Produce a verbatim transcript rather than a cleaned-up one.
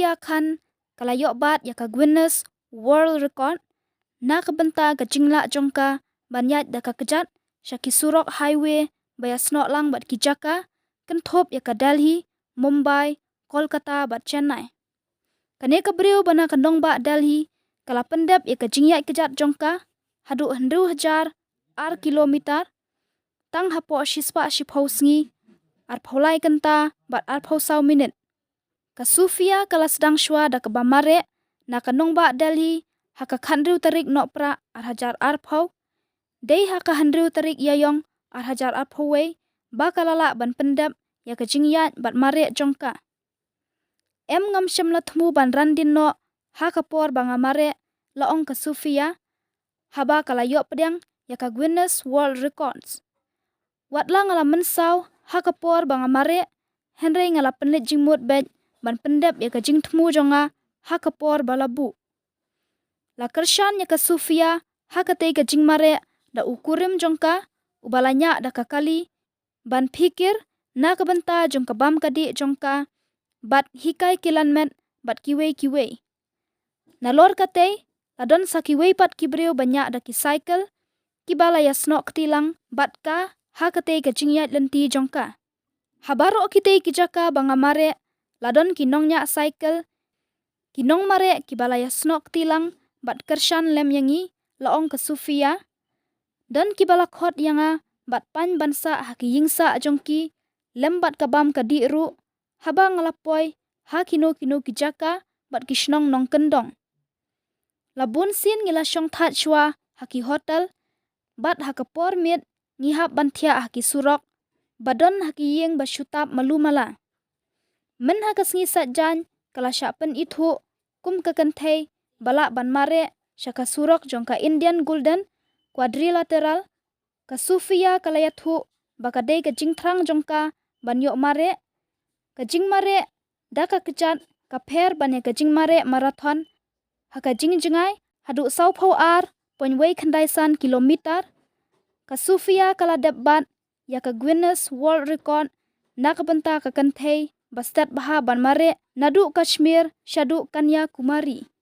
Sofia Khan ka la ïoh bat ïa ka Guinness World Record na ka bynta ka jinglah jong ka ban ïaid da ka kjat sha ki surok highway ba ïasnoh lang bad ki jaka, kynthup ïa ka Delhi, Mumbai, Kolkata bad Chennai. Kane ka briew ba na ka nongbah Delhi ka la pyndep ïa ka jingïaid kjat jong ka haduh hynriew hajar ar kilometer tang hapoh shispah shiphew sngi, arphew lai kynta bad arphew saw minit. Ka Sofia ka la sdang shuwa da kaba mareh na ka nongbah Delhi ha ka khathynriew tarik Nohprah ar hajar arphew. Dei ha ka hynriew tarik Ïaïong ar hajar arphew wei ba ka la lah ban pyndep ïa ka jingïaid bad mareh jong ka. Em, ngam shym la thmu ban ran dien noh ha ka por ba nga mareh, la ong ka Sofia, haba ka la ïoh pdiang ïa ka Guinness World Records. Wat la nga la mynsaw ha ka por ba nga mareh, hynrei nga la pynleit jingmut beit ban pyndep ïa ka jingthmu jong nga ha ka por ba la buh. La kyrshan ïa ka Sofia ha katei ka jingmareh da u kurim jong ka, uba la ñiah da ka kali, ban phikir na ka bynta jong ka bam ka dih jong ka, bad hikai ki lanmet bad kiwei kiwei. Nalor katei, la don sa kiwei pat ki briew ba ñiah da ki cycle, kiba la ïasnoh kti lang bad ka ha katei ka jingïaid lynti jong ka. Ha baroh kitei ki jaka ba nga mareh, la don ki nongñiah cycle, ki nongmareh kiba la ïasnoh kti lang bad kyrshan lem ïa ngi, la ong ka Sofia. Don kiba la khot ïa nga bad pan ban sah ha ki ïingsah jong ki lem bad ka bam ka dih ruh, haba nga la poi ha kino kino ki jaka bad ki shnong nongkyndong. La bun sien ngi la shong thait shuwa ha ki hotel, bad ha ka por miet ngi hap ban thiah ha ki surok ba don ha ki ïing ba shu tap malu mala. Myn ha ka sngi Saitjaiñ ka la shah pynithuh kum ka kynthei ba lah ban mareh sha ka surok jong ka Indian Golden Quadrilateral. Ka Sofia ka la ïathuh ba ka dei ka jingthrang jong ka ban ïoh mareh. Ka jingmareh da ka kjat ka pher ban ïa ka jingmareh marathon ha ka jingjngai haduh sawphew ar point wei khyndai san kilometer. Ka Sofia ka la dep bat ïa ka Guinness World Record na ka bynta ka kynthei ba stet bha ban mareh naduh Kashmir shaduh Kanyakumari.